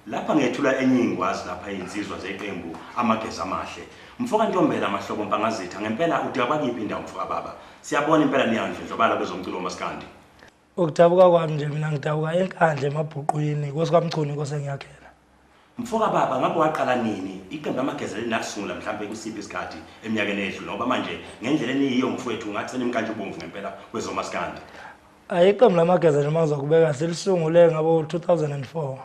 Lapha ngethula enye ingwazi lapha insizwa zeqembu Amageza Amahle. Mfoka Ntombela Mahlobo Mpangazitha, ngempela udabuka kuyiphi indawo mfoka baba? Siyabona impela niyandlondlobala kwezomculo wamaskandi. Ukudabuka kwami nje mina ngidabuka eNkandla emabhuqwini, KwesiKwaMchunu inkosi engiyakhela. Mfoka baba, ngabe waqala nini iqembu Amageza linakusungula mhlambe kusiphi isikhathi eminyakeni edlule, ngoba manje ngendlela eniyiyo mfowethu ngathi senimkantsha ubomvu ngempela kwezomaskandi. Ayiqembu Lamageza nje mangizokubeka silisungule ngabo 2004.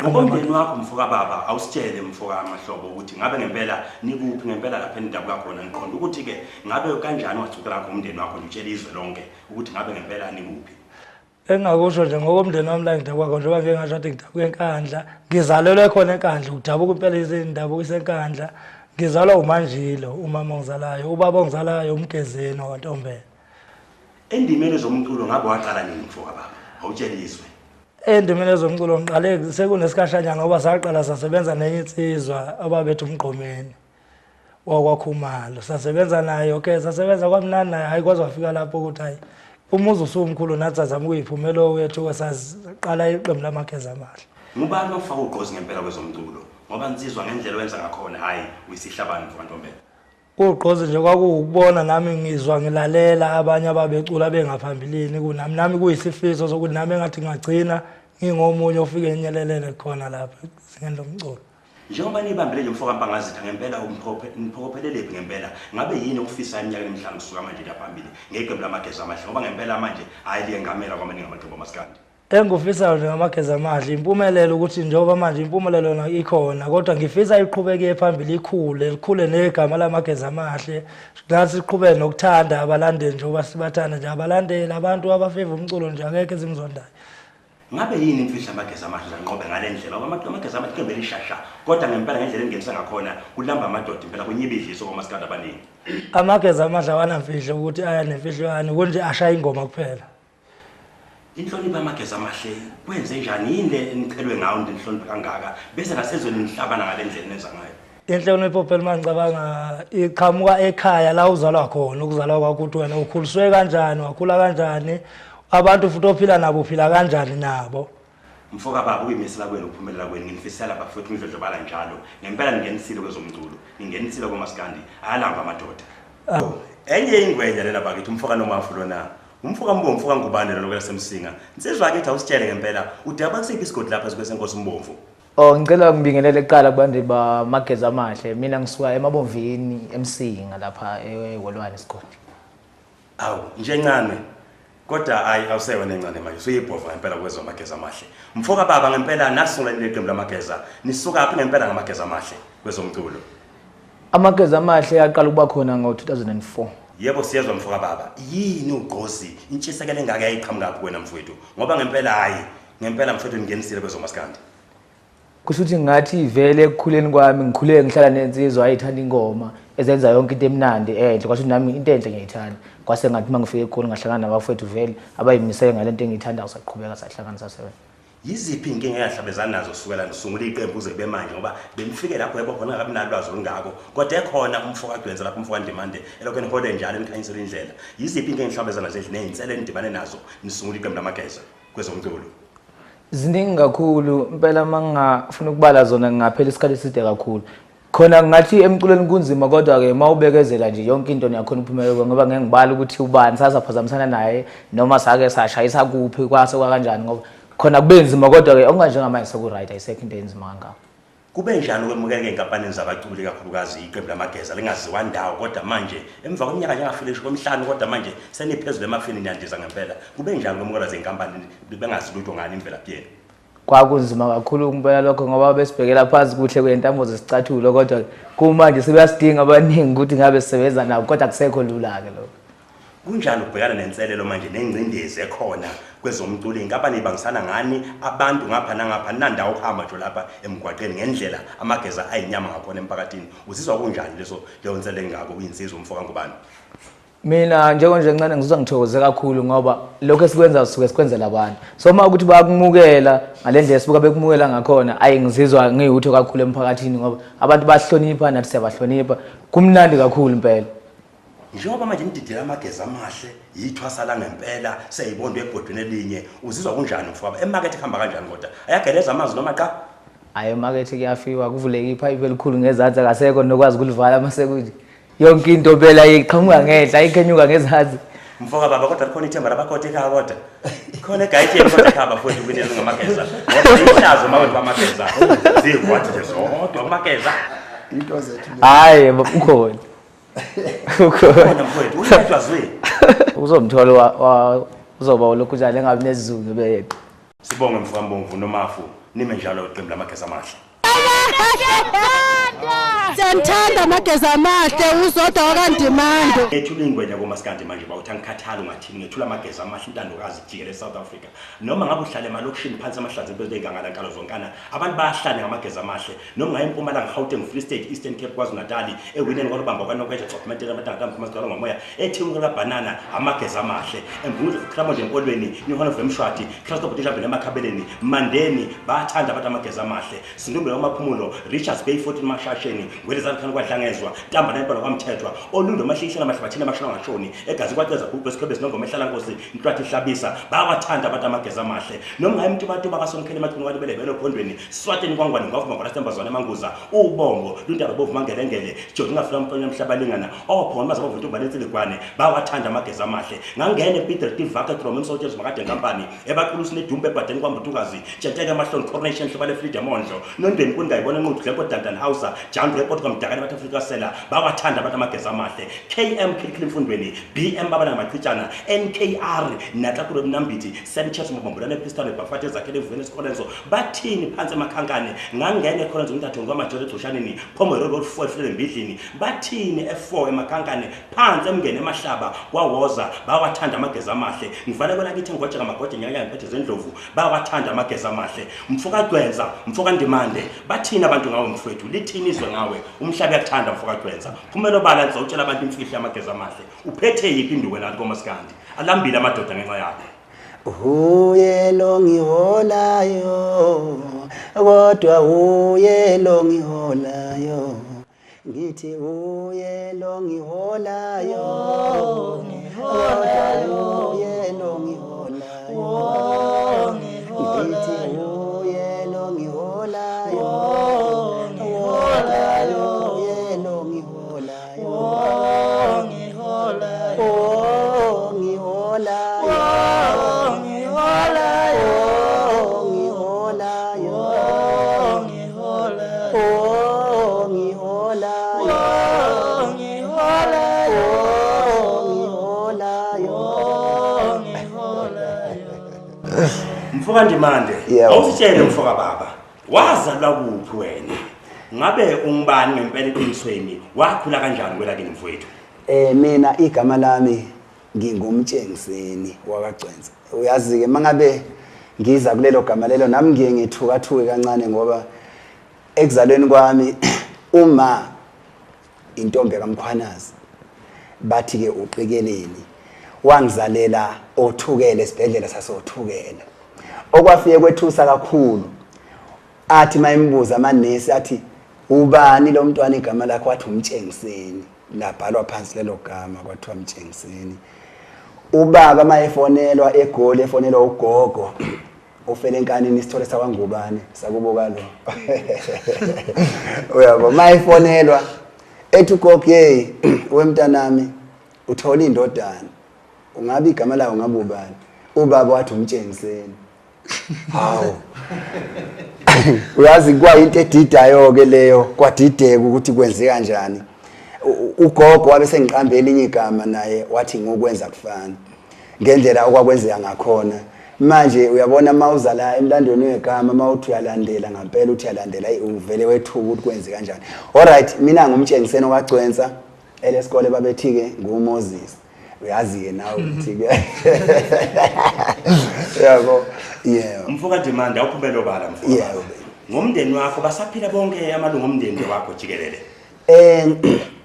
Ngokomndeni wakho mfoka baba, awusitshele mfoka Mahlobo ukuthi ngabe ngempela nikuphi ngempela lapha enidabuka khona. Ngiqonda ukuthi-ke ngabe kanjani wacukela kho umndeni wakho, nje utshele izwe lonke ukuthi ngabe ngempela nikuphi. Engingakusho nje ngokomndeni wami la ngidabuka khona, njengoba ngike ngasho ukuthi ngidabuka eNkandla, ngizalelwe khona eNkandla, ukudabuka impela izindabuko iseNkandla. Ngizalwa uManjilo, umama ongizalayo, ubaba ongizalayo uMgezeni wakwaNtombela. Endimeni ezomculo ngabe waqala nini mfoka baba? Awutshele izwe. Endimeni ezomculo ngiqale sekunesikhashanyana, ngoba saqala sasebenza nenye insizwa ababethi uMgqomeni wakwaKhumalo. Sasebenza naye, okay, sasebenza kwamnandi naye, hayi kwaze wafika lapho ukuthi hayi umuzi usumkhulu, nathi sazama ukuyiphumela owethu, saqala iqembu Lamageza Amahle. Ngubani ofaka ugqozi ngempela kwezomculo? Ngoba insizwa ngendlela owenza ngakhona, hhayi uyisihlabani mfoka Ntombela. Ugqozi nje kwakuwukubona nami ngizwa ngilalela abanye ababecula bengaphambilini kunami, nami kuyisifiso sokuthi nami engathi ngagcina ngingomunye ofike enyelelele khona lapha ezingeni lomculo. Njengoba nibambile nje mfoka Mpangazitha, ngempela niphokophelele ngempela, ngabe yini okufisayo eminyakeni emihlanu kusuka manje kuya phambili ngeqembu Lamageza Amahle? Ngoba ngempela manje hhayi liyengamela kwamaningi amaqembu amaskandi. Engikufisayo nje ngamageza amahle impumelelo, ukuthi njengoba manje impumelelo yona ikhona, kodwa ngifisa iqhubeke phambili, ikhule, likhule negama Lamageza Amahle, nathi siqhubeke nokuthanda abalandeli njengoba sibathanda nje abalandeli, abantu abafeva umculo nje akekho esimzondayo. Ngabe yini imfihlo Amageza Amahle zanqobe ngale ndlela? Ngoba Amageza Amahle iqembu elishasha, kodwa ngempela ngendlela engenisa ngakhona kulamba amadoda impela, kunyiba idliso komaskandi abaningi. Amageza Amahle awanamfihlo ukuthi aya nemfihlo yani, kunje ashaya ingoma kuphela. Inhlonipho Amageza Amahle kwenze njani? Yini le enichelwe ngayo nihloniphe kangaka bese nasezweni nihlabana ngale ndlela enenza ngayo? Inhlonipho phela uma ngicabanga iqhamuka ekhaya la uzalwa khona, ukuzalwa kwakho ukuthi wena ukhuliswe kanjani, wakhula kanjani, abantu futhi ophila nabo uphila kanjani nabo. Mfoka baba, ukuyimisela kwenu ukuphumelela kwenu nginifisela bafowethu nidlondlobala njalo. Ngempela ningenisile kwezomculo, ningenisile komaskandi, ayalamba amadoda. Enye ingwenya lena bakithi, umfoka Nomafu lona. Umfoka Mbomvu, umfoka Ngubane lona kwelaseMsinga. Insizwa kithi awusitshele ngempela, udabuka kusiphi isigodi lapha sikwesenkosi Mbomvu? Oh, ngicela ngibingelele kuqala kubantu baMageza Amahle. Mina ngisuka eMabomvini eMsinga lapha eWolwane isigodi. Awu, nje ncane. Kodwa hayi awusewena encane manje, usuyibhova ngempela kwezwa Amageza Amahle. Mfoka baba, ngempela nasungula iqembu Lamageza. Nisuka phi ngempela ngamageza amahle kwezomculo? Amageza Amahle aqala ukuba khona ngo-2004. Yebo, siyezwa mfoka baba. Yini ugqozi, intshisekelo engaka yayiqhamuka phi kuwena mfowethu? Ngoba ngempela hayi, ngempela mfowethu ningenisile kwezomaskandi. Kusho ukuthi ngathi vele ekukhuleni kwami ngikhule ngihlala nensizwa ayithanda ingoma ezenza yonke into emnandi enhle, kwasho nami into enhle ngiyayithanda. Kwase ngathi uma ngifike eGoli ngahlangana nabafowethu vele abayimisele ngale nto engiyithandayo, saqhubeka sahlangana sasebenza. Yiziphi inkinga eyahlabezana nazo kusukela nisungula iqembu kuze kube manje? Ngoba benifike lapho yebo khona ngakabi nalwazi olungako, kodwa ekhona umfoka Gcwensa lapho, umfoka Ndimande elokhu enihole njalo enikhanyisela indlela. Yiziphi inkinga enihlabezana nazo ney'nsele enidibane nazo nisungula iqembu Lamageza kwezomculo? Ziningi kakhulu impela, uma ngingafuna ukubala zona ngingaphela isikhathi eside kakhulu. Khona ngathi emculweni kunzima, kodwa-ke uma ubekezela nje yonke into niyakhona ukuphumelela, ngoba ngeke ngibale ukuthi ubani sasaphazamisana naye noma sake sashayisa kuphi kwase kwakanjani, ngoba khona kube nzima, kodwa-ke okunganjengamanje seku-right, ayisekho into enzima kangako. Kube njani ukwemukeleka ey'nkampanini zabaculi, kakhulukazi iqembu Lamageza lingaziwa ndawo, kodwa manje emva kweminyaka njengafile kwemihlanu, kodwa manje seniphezulu emafini niyandiza ngempela? Kube njani ukwemukelwa zinkampani bengazi lutho ngani imvelaphi yenu? Kwakunzima kakhulu impela lokho, ngoba besibhekela phansi kuhle kwentambo zesicathulo, kodwa kumanje sebeyasidinga abaningi ukuthi ngabe sisebenza nabo, kodwa akusekho lula-ke lokho. Kunjani ukubhekana nenselelo manje nengcindezi ekhona kwezomculo? Inkampani ibangisana ngani abantu ngapha nangapha, nandawo ukuhamba nje lapha emgwaqeni ngendlela amageza ayinyama ngakhona emphakathini? Uzizwa kunjani leso leyo nselelo engako uyinsizwa umfoka Ngubane? Mina njengonje ncane ngizizwa ngithokoze kakhulu, ngoba lokho esikwenza sisuke sikwenzela abantu, so uma ukuthi bayakumukela ngale ndlela esibuka bekumukela ngakhona, ayi ngizizwa ngiyutho kakhulu emphakathini, ngoba abantu bahlonipha, nathi siyabahlonipha, kumnandi kakhulu impela. Njengoba manje nididela Amageza Amahle yithwasa la ngempela, seyibondwe ebhodweni elinye, uzizwa kunjani mfowabo? Emakethe kuhamba kanjani kodwa? Ayageleza amanzi noma qa? Hhayi, emakethe kuyafiwa, kuvuleke iphayiphi elikhulu ngezansi, akasekho nokwazi ukulivala mase kunje. Yonke into phela iqhamuka ngenhla, ayikhenyuka ngezansi. Mfoka baba, kodwa likhona ithemba labakhotha ekhaya kodwa. Khona egayitsheni kodwa ekhaya bafowethu kwinini ngamageza. Ngoba ihlazo uma wethu amageza. Zigwadi nje zodwa amageza. Into zethu. Hhayi, ukhona. Ukhona. Khona mfowethu, uyedwa zwi. Uzomthola uzoba ulokhu njalo engabi nesizungu beyedwa. Sibonge mfoka Mbomvu noMafu, nime njalo iqembu lamageza amahle. Siyanithanda amageza amahle, uZodwa wakaNdimande. Ngethula ingwenya komaskandi manje bawuthi angikhathali ungathini, ngethula amageza amahle intandokazi jikele eSouth Africa. Noma ngabe uhlala emalokishini phansi amahlanzi empezulu ey'gangala nkalo zonkana, abantu bayahlanya ngamageza amahle. Noma ngaye eMpumalanga, Gauteng, Free State, Eastern Cape, KwaZulu Natal, ewineni kwalubamba kwanokwetha, Chopmentela, amatanga mkhuma ngomoya, eThekwini kabhanana, amageza amahle. Emgungundlovu, Cramond empolweni, New Hanover eMshwathi, Kraskop Dishabeni emakhabeleni, Mandeni, bayathanda abantu amageza amahle. Sindumbela uMaphumulo, Richards Bay 14 Mashasheni, Ngwelezana KwaDlangezwa, Ntamba nempela kwaMthethwa, Olundo Mahlihla Mahlabathini amashona ngashoni, egazi kwaceza gubhu esikhwebe sinongoma ehlala nkosi, Ntlwathi Hlabisa, bayawathanda abantu amageza amahle. Noma ngaye Mtubatuba kaSomkhele emachunu kwalibele benophondweni, Swatini kwaNgwane ngwavuma kwalasembazwane eManguza, Ubongo, Luntaba bovu mangelengele, Jozi ngafika mfana emhlaba lingana, Ophona mazabomvu ntombi lensiligwane, bayawathanda amageza amahle. Ngangena ePeter Tivaka Chrome emsotshezi makade company, ebaqulusi nedumbe ebhadeni kwaMbutukazi, Tshenteke emahloni Coronation Hloba le Freedom Ondlo, Nondweni kundayibona enquthu Dleko Dandan Hausa, Jan Report kwaMdakane bathi Afrika Sela, bayawathanda abantu amageza amahle. KM Khilikhili Mfundweni, BM Babana Machitshana, NKR Natlakuro Mnambithi, Sanchez Mabambulane Pistol Bafate zakhele eveni esikholenso, bathini phansi emakhankane, ngangena ekholenso umthatho ngwamajore egcoshaneni, Phomero Road 4 efulele embidlini, bathini e4 emakhankane, phansi emngene emahlaba kwawoza, bayawathanda amageza amahle. Ngivale kwelakithi ngotshe ngamagoje nyanya ngiphethe zendlovu, bayawathanda amageza amahle. Mfoka Gwenza, mfoka Ndimande, bathini abantu ngawe mfowethu, lithini izwe ngawe, umhlaba uyakuthanda mfoka Gwenza. Phumela obala ngizotshela abantu imfihlo yamageza amahle. Uphethe yiphi induku wena komaskandi? Alambile amadoda ngenxa yakho. Uye lo ngiholayo, kodwa uye lo ngiholayo. Ngithi uye lo ngiholayo, ngiholayo, uye lo ngiholayo. Ngithi uye lo ngiholayo, ngiholayo, uye lo ngiholayo. Ngiholayo, ngiholayo, ngiholayo, ngiholayo, ngiholayo, ngiholayo, ngiholayo. Mfoka Ndimande, Yebo. awusitshele mfoka baba, wazalwa kuphi wena? Ngabe ungubani ngempela eqinisweni? Wakhula kanjani kwelakini mfowethu? Mina igama lami ngingumtshengiseni wakaGcwensa. Uyazi ke mangabe ngiza kulelo gama lelo nami ngiye ngithukathuke kancane ngoba ekuzalweni kwami uma intombi kaMkhwanazi bathi ke uqikeleni wangizalela othukele esibhedlela sasothukela. Okwafike kwethusa kakhulu athi mayimbuza amanesi athi ubani lo mntwana igama lakhe, wathi umtshengiseni. Labhalwa phansi lelo gama kwathiwa Mtshengiseni. Ubaba mayefonelwa eGoli efonelwa ugogo ufele enkanini isithole sakwangubane sakubo lo. Uyabo mayefonelwa ethi ugogo hey wemntanami uthola indodana ungabe igama lawo ngabe ubani? Ubaba wathi umtshengiseni. Hawu. Uyazi kwayinto edidayo ke leyo, kwadideka ukuthi kwenzeka kanjani. Ugogo wabe sengiqambe elinye igama naye wathi ngokwenza kufana ngendlela okwakwenzeka ngakhona. Manje uyabona mawuza la emlandweni wegama mawuthi uyalandela ngempela uthi uyalandela uvele wethuka ukuthi kwenzeka kanjani. Alright, mina ngumtshengiseni okaGcwensa, elesikole babethi ke nguMoses. Uyazi ke nawe ukuthi ke yabo yebo. Mfoka Ndimande, awuphumele obala mfoka. Yebo. Ngomndeni wakho basaphila bonke amalungu omndeni wakho jikelele?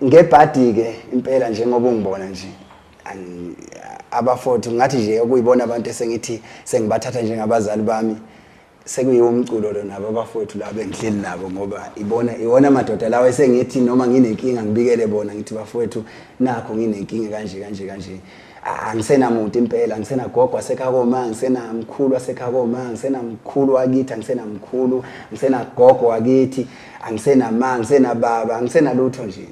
Ngebhadi ke impela njengoba ungibona nje abafowethu ngathi nje okuyibona abantu esengithi sengibathatha njengabazali bami sekuyiwo umculo lo nabo abafowethu laba engihleli nabo ngoba ibona iwona amadoda lawo esengithi noma nginenkinga ngibikele bona ngithi bafowethu nakho nginenkinga kanje kanje kanje. Angisenamuntu impela, angisenagogo wasekhaya, angisenamkhulu wasekhaya, angisenamkhulu wakithi, angisenamkhulu, angisenagogo wakithi, angisenama, angisenababa, angisenalutho nje.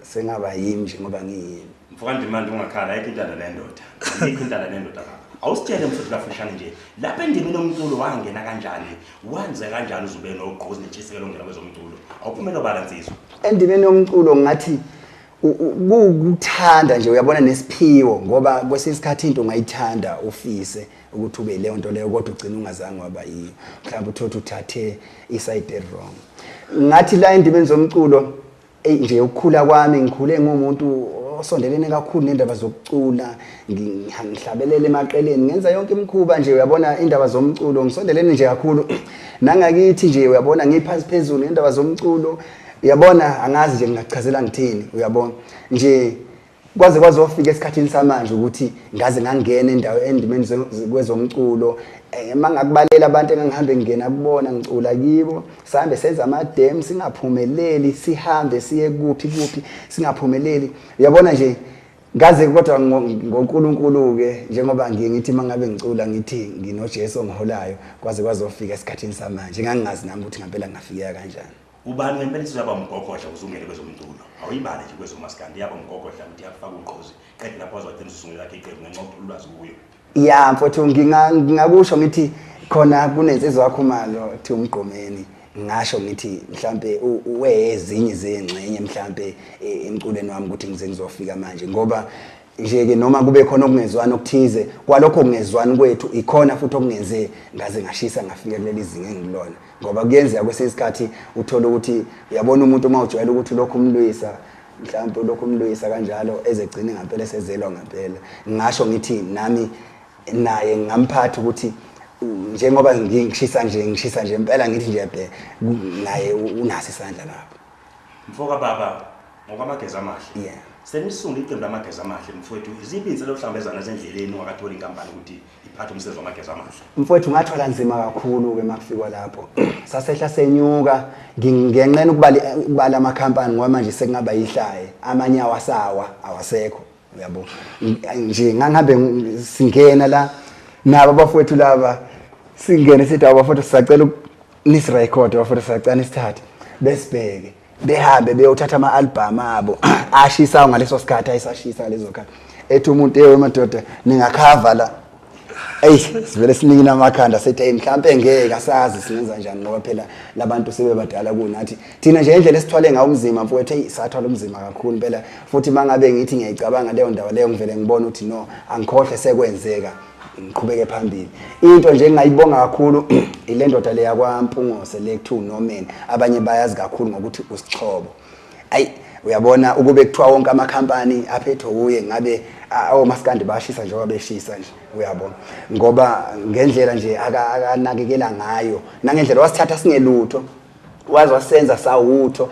Sengaba yimi nje ngoba ngiyimi. Mfokandimande, ungakhala, ayikho intanda nendoda, ayikho intanda nendoda baba. Awusitshele mfuthu kafushane nje, lapha endimeni yomculo wangena kanjani, wenze kanjani uzube nogqozi nentshisekelo ongena kwezomculo? Awuphumele obala, nsizwa. Endimeni yomculo ngathi kuwukuthanda nje, uyabona, nesiphiwo, ngoba kwesinye isikhathi into ungayithanda ufise ukuthi ube leyo nto leyo, kodwa ugcina ungazange waba yiyo, mhlawumbe uthole uthathe i-side wrong. Ngathi la endimeni zomculo, eyi nje ukukhula kwami ngikhule ngumuntu osondelene kakhulu nendaba zokucula. Ngihlabelela emaqeleni, ngenza yonke imikhuba nje, uyabona, indaba zomculo ngisondelene nje kakhulu nangakithi nje, uyabona, ngiphansi phezulu ngendaba zomculo, uyabona. Angazi nje ngingachazela ngithini, uyabona nje, kwaze kwazofika esikhathini samanje ukuthi ngaze ngangena endawo endimeni kwezomculo. Mangakubalela abantu engangihambe ngingena kubona ngicula kibo, sihambe senza ama-demo singaphumeleli, sihambe siye kuphi kuphi singaphumeleli, uyabona nje. Ngaze kodwa ngoNkulunkulu-ke, njengoba ngiye ngithi uma ngabe ngicula ngithi nginoJesu ongiholayo, kwaze kwazofika esikhathini samanje ngangingazi nami ukuthi ngampela ngingafikeka kanjani. Ubani ngempela insizwa yaba umgogodla ukuze ungene kwezomculo? Awuyibale nje kwezomaskandi, yaba umgogodla ukuthi yakufaka ugqozi, qede lapho waze wagcina usungula lakhe iqembu ngenxa yokuthola ulwazi kuyo. Ya mfowethu, ngingakusho ngithi khona kunensizwa wakhumalo kuthiwa uMgqomeni. Ngasho ngithi mhlambe wezinye zengxenye mhlambe emculweni wami ukuthi ngize ngizofika manje, ngoba nje-ke noma kube khona okungezwani okuthize, kwalokho kungezwani kwethu ikhona futhi okungenze ngaze ngashisa ngafika kuleli zinga engilona, ngoba kuyenzeka kwesinye isikhathi uthole ukuthi, uyabona, umuntu uma ujwayele ukuthi lokhu umlwisa, mhlawumbe lokhu umlwisa kanjalo, ezegcine ngampela esezelwa ngampela. Ngasho ngithi nami naye ngingamphatha ukuthi njengoba ngishisa nje, ngishisa nje impela, ngithi nje bhe naye unaso isandla lapho. Mfoka baba, ngokwamageza amahle, senisungula iqembu lamageza amahle, mfowethu, iziphi iy'nselelo ohlangabezana ezendleleni ungakatholi inkampani ukuthi iphathe umsebenzi wamageza amahle? Mfowethu, ngathwala nzima kakhulu-ke uma kufikwa lapho. Sasehla senyuka. Ngiyenqena ukubala amakhampani ngoba manje sekungaba yihlaye, amanye awasawa, awasekho, uyabo nje. Ngangihambe singena la nabo abafowethu laba, singene sithi, "Abafowethu, sisacela nisirekhode, abafowethu, sisacela nisithathe besibheke." Behambe beyothatha ama-album abo ashisayo ngaleso sikhathi, ayisashisa ngalezo khathi, ethi umuntu, "Ewe madoda, ningakhava la." Eyi, sivele sinikine amakhanda sithi, "Eyi, mhlampe ngeke, asazi singenza njani," ngoba phela labantu sebebadala kunathi thina nje. Indlela esithwale ngawo umzima, mfowethu, eyi, sathwala umzima kakhulu impela. Futhi uma ngabe ngithi ngiyayicabanga leyo ndawo leyo, ngivele ngibone ukuthi no, angikhohle sekwenzeka, ngiqhubeke phambili. Into nje engingayibonga kakhulu ile ndoda le yakwaMpungose le kuthiwa uNorman, abanye bayazi kakhulu ngokuthi uSixhobo. Ayi, uyabona, ukube kuthiwa wonke amakhampani aphethwe kuye, ngabe omaskandi bashisa njengoba beshisa nje, uyabona, ngoba ngendlela nje akanakekela ngayo, nangendlela wasithatha singelutho waze wasenza sawutho,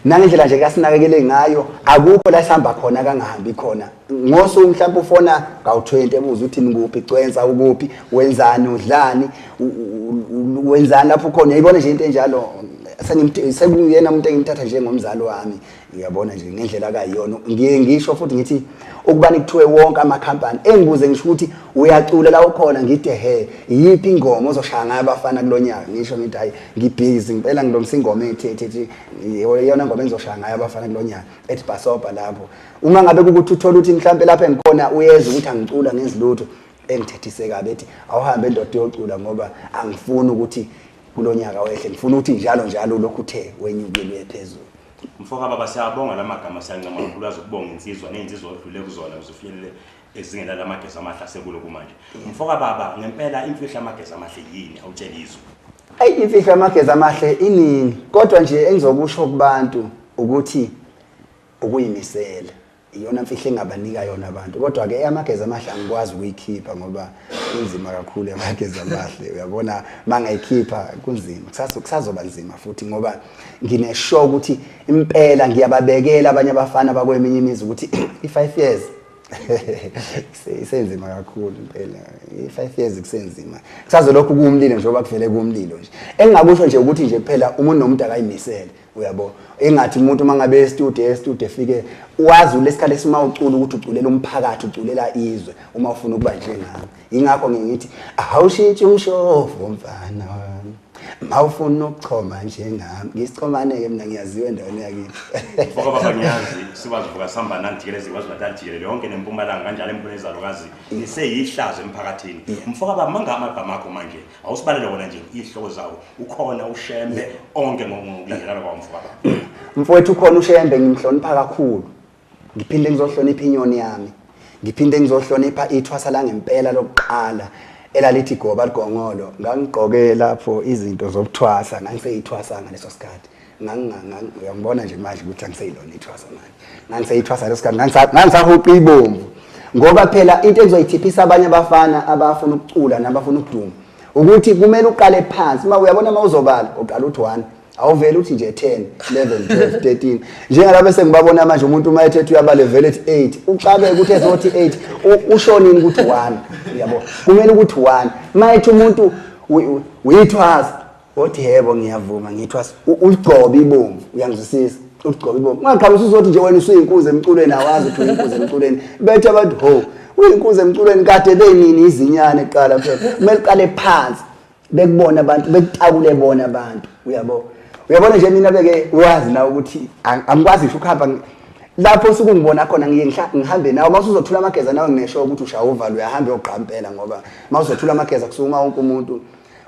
nangendlela nje kasinakekele ngayo, akukho la sihamba khona kangahambi khona. Ngosuku mhlawumbe ufona kawu-20 ebuza ukuthi nikuphi, Gcwensa, ukuphi, wenzani, udlani, wenzani lapho khona, uyayibona nje into enjalo. Sekuyena umuntu engimthatha njengomzali wami, uyabona nje, ngendlela akayiyona. Ngiye ngisho futhi ngithi ukubani kuthiwe wonke amakhampani engibuze, ngisho ukuthi uyacula la ukhona, ngithi he, iyiphi ingoma ozoshaya ngayo abafana kulo nyaka? Ngisho ngithi hayi, ngibhizi ngempela, ngilungisa ingoma ethi ethi ethi iyona ngoma engizoshaya ngayo abafana kulo nyaka, ethi bhasobha lapho. Uma ngabe kukuthi uthola ukuthi mhlampe lapho engikhona uyeza ukuthi angicula ngenzi lutho, engithethise kabi, ethi awuhambe ndoda uyocula, ngoba angifuni ukuthi kulo nyaka wehle, ngifuna ukuthi njalo njalo lokhu uthe wenyukile uye phezulu. Mfoka baba, siyabonga la magama, siyancama kakhulu ukubonga insizwa ney'nsizwa odlule kuzona ukuze ufinyelele ezingeni lamageza amahle asekulo kumanje. Mfoka baba, ngempela imfihlo yamageza amahle yini? Awutshele izwe. Eyi, imfihlo yamageza amahle iningi, kodwa nje engizokusho kubantu ukuthi ukuyimisela iyona mfihlo engabanika yona abantu. Kodwa-ke eyamageza amahle angikwazi ukuyikhipha ngoba inzima kakhulu yamageza amahle, uyabona. Uma ngayikhipha kunzima, kusazoba nzima futhi, ngoba ngine-sure ukuthi impela ngiyababekela abanye abafana bakweminye imizi ukuthi i-5 years Isenzima kakhulu impela. I5 years kusenzima. Kusazolokhu kuwumlilo njengoba kuvele kuwumlilo nje. Engingakusho nje ukuthi nje kuphela umuntu nomuntu akayimisele, uyabo. Engathi umuntu mangabe e-studio efike wazi lesikhathi esima ucula ukuthi uculela umphakathi, uculela izwe uma ufuna ukuba njengami. Ingakho ngithi awushintshi umshovo mfana wami. Mawufuna ukuchoma njengami. Ngisichomane ke mina, ngiyaziwa endaweni yakithi. Mfoka baba, ngiyazi sikwazi sihamba nani jikeleze KwaZulu-Natal jikelele yonke nempumalanga kanjalo empunezalokazi niseyihlazo emphakathini. Mfoka baba, mangama akho manje awusibalele wona nje ihloko zawo. Ukhona uShembe onke ngokulindelana kwawo, mfoka baba? Mfowethu, ukhona uShembe, ngimhlonipha kakhulu. Ngiphinde ngizohlonipha inyoni yami. Ngiphinde ngizohlonipha ithwasa langempela lokuqala elalithi goba ligongolo. Ngangigqoke lapho izinto zokuthwasa, ngangiseyithwasa ngaleso sikhathi. Uyangibona nje manje ukuthi angiseyilona ithwasa manje. Ngangiseyithwasa leso sikhathi, ngangisahuqa ibomvu. Ngoba phela into engizoyithiphisa abanye abafana abafuna ukucula nabafuna ukuduma ukuthi kumele uqale phansi. Uma uyabona uma uzobala uqala uthi 1, awuvele uthi nje 10, 11, 12, 13 njengalabo sengibabona manje. Umuntu uma ethethe uyabala vele ethi 8, uxabe ukuthi ezothi 8 ushonini ukuthi 1, uyabo. Kumele ukuthi 1 uma ethi umuntu uyithwasa, othi yebo ngiyavuma ngithwasa, uligcobe ibomvu, uyangizwisisa, uligcobe ibomvu. Ungaqhamuka usuzothi nje wena usuyinkunzi emculweni, awazi ukuthi uyinkunzi emculweni. Bethe abantu ho uyinkunzi emculweni kade benini izinyane kuqala. Phela kumele uqale phansi bekubona abantu, bekutakule bona abantu, uyabo. Uyabona nje mina beke uyazi na ukuthi angikwazi ngisho ukuhamba lapho usuke ngibona khona, ngiye ngihambe nawe. Uma usuzothula amageza nawe nginesho ukuthi ushaya uvalo, uyahamba uyogqa impela, ngoba uma uzothula amageza kusukuma wonke umuntu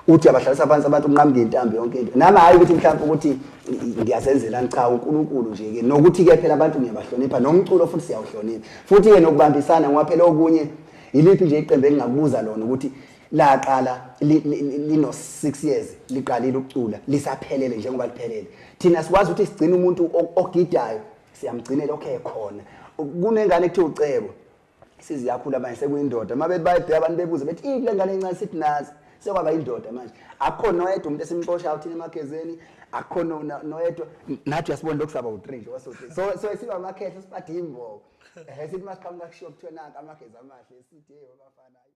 uthi uyabahlalisa phansi abantu, unqamuka intambo yonke into. Nami hhayi ukuthi mhlawumbe ukuthi ngiyazenzelani, cha, uNkulunkulu nje-ke, nokuthi-ke phela abantu ngiyabahlonipha, nomculo futhi siyawuhlonipha, futhi-ke nokubambisana. Ngoba phela okunye, yiliphi nje iqembu engingakubuza lona ukuthi laqala lino 6 years liqalile ukucula lisaphelele njengoba liphelele? Thina sikwazi ukuthi sigcine umuntu ogidayo, siyamgcinela okhe khona. Kunengane ekuthiwa uCebo, siziyakhula manje, sekuyindoda. Uma bethi bayibheka abantu bebuze bethi kule ngane encane, sithi nazi sekwaba indoda manje. Akukho noyedwa umuntu esimxoshayo thina emagezeni, akukho noyedwa. Nathi uyasibona lokhu saba u-3 nje waso-3, so siba amakhehla, sibade imbobo, sithi masiqhamuka kushiwo kuthiwe nanka amageza amahle, sithi hey bafana.